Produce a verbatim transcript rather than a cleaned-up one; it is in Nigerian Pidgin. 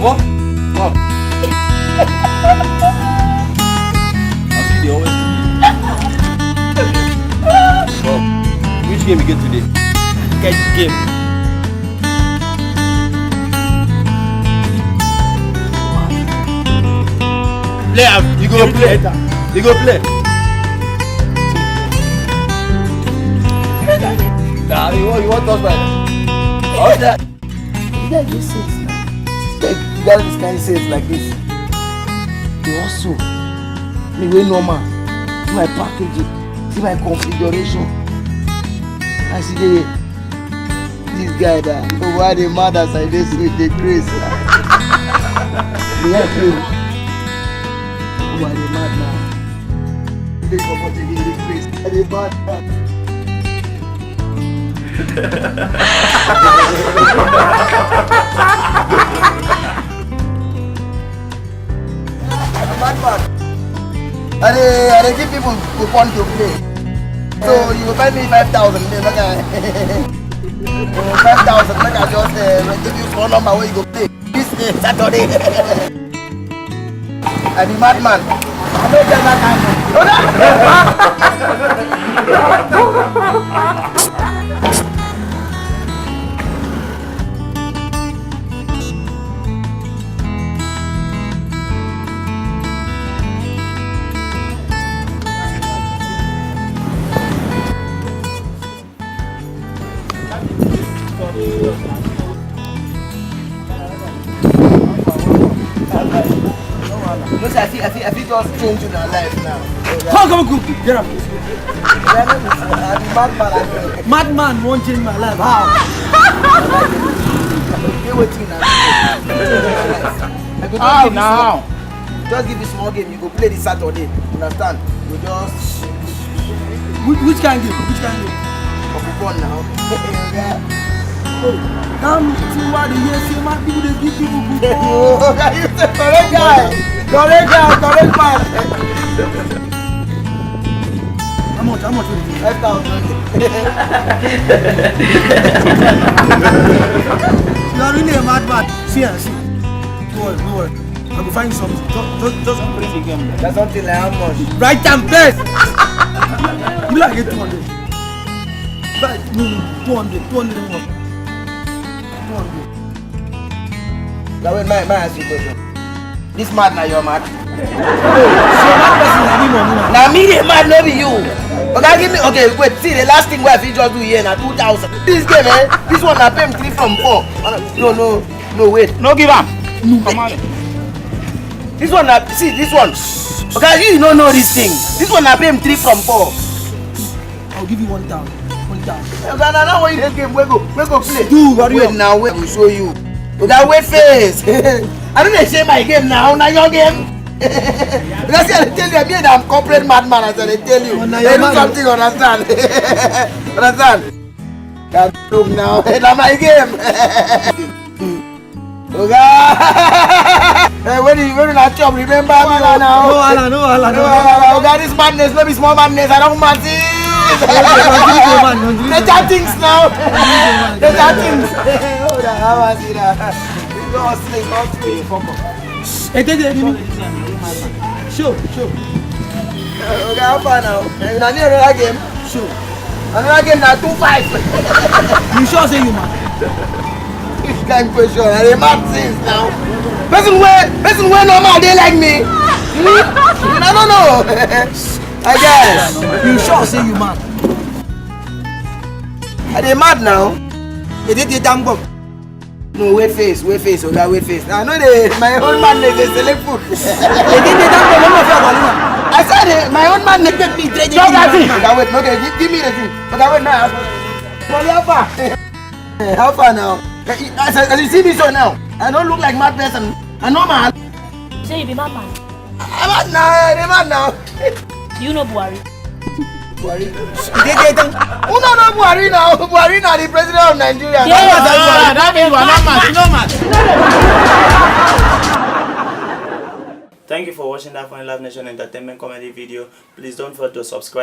What? What? I see they always do. What? Which game you get today? Get game. Play am. You go play. You go play. Nah, you want, you want us by. What's that? You guys dey sense now. Like, you got this kind of sense like this. You also, me wey normal. See my packaging, see my configuration. I see the, this guy that. Oh, why they mad as I dey so dey crazy? They help you. Oh, why they mad now? They comot again, dey crazy. They mad now. Bad man. I dey, I dey give people coupon to play. So you go find me five thousand, make I, five thousand, make I just, uh, give you phone number where you go play. This, uh, Saturday. I be madman. I no get that kind of. You know say I fit, I fit, I fit just change una life now. Come, come, come, get up. Yeah, no, I be madman, I know. Madman won't change my life. How? Get wetin una do. I go just give you small, just give you small game. You go play this Saturday. Understand? You just Which, which kind game? Which kind game? Coffee fun now. Yeah. Oh, that mean thing wey I dey hear say my people dey give people good. Oh, you say correct guy. Correct guy, correct man. How much? How much will it be? Five thousand. You are really a madman. See, ah, see. No worry, no worry. I go find something. Just, just, just play the game. That's something like how much? Write am first. Me like get two hundred. Right, no, no, two hundred, two hundred and one. Two hundred. Now wait, my, my ask you a question. This mad na your mad? So that person na him or no? Na me dey mad, no be you. Oga, give me, okay, wait, see, the last thing wey I fit just do here na two thousand. This game, eh, this one na pay me three from four. No, no, no, wait. No give am. No. Come on. This one na, see, this one. Oga, you no know this thing. This one na pay me three from four. I'll give you one thousand. One thousand. Oga, na now when you dey game, we go, we go play. Do, what do you Wait now, wait, I will show you. Oga, wait first. I no dey share my game now, na your game. Because I dey tell you, me, I'm corporate madman, as I dey tell you. Oh, na your man. Something, understand? Understand? That look now, na my game. Oga! Eh, when you, when una chop, remember me now. No wahala, no wahala, no wahala. Oga, this madness no be small madness. I don mad since. Better things now. Better things. Oga, how was it? Just sleep, just sleep. Fuck up. Hey, take it, give me. Show, show. Oga, how far now? Eh, una need another game? Show. Another game na two five. You sure say you mad? Which kind question? I dey mad since now. Person wey, person wey normal dey like me. Hmm? I don't know. I guess. You sure say you mad? I dey mad now. They dey dey damn bomb. No, wait face, wait face, Oga, wait face. I know the, my own man dey, dey select food. They dey dey damn bomb. No, no, fair, Oga. I said eh, my own man dey. Just that thing. Oga, wait, okay, give, give me the thing. Oga, wait, now. Money, how far? Eh, how far now? Eh, as, as you see me so now, I don't look like mad person. I know man. Say you be madman. I'm mad now, I'm mad now. You know Buhari? Buhari. You dey get am? Who no know Buhari now? Buhari na the president of Nigeria. Yeah. Ah, that means you are not mad. You know mad. Thank you for watching that Funny Life Nation entertainment comedy video. Please don't forget to subscribe.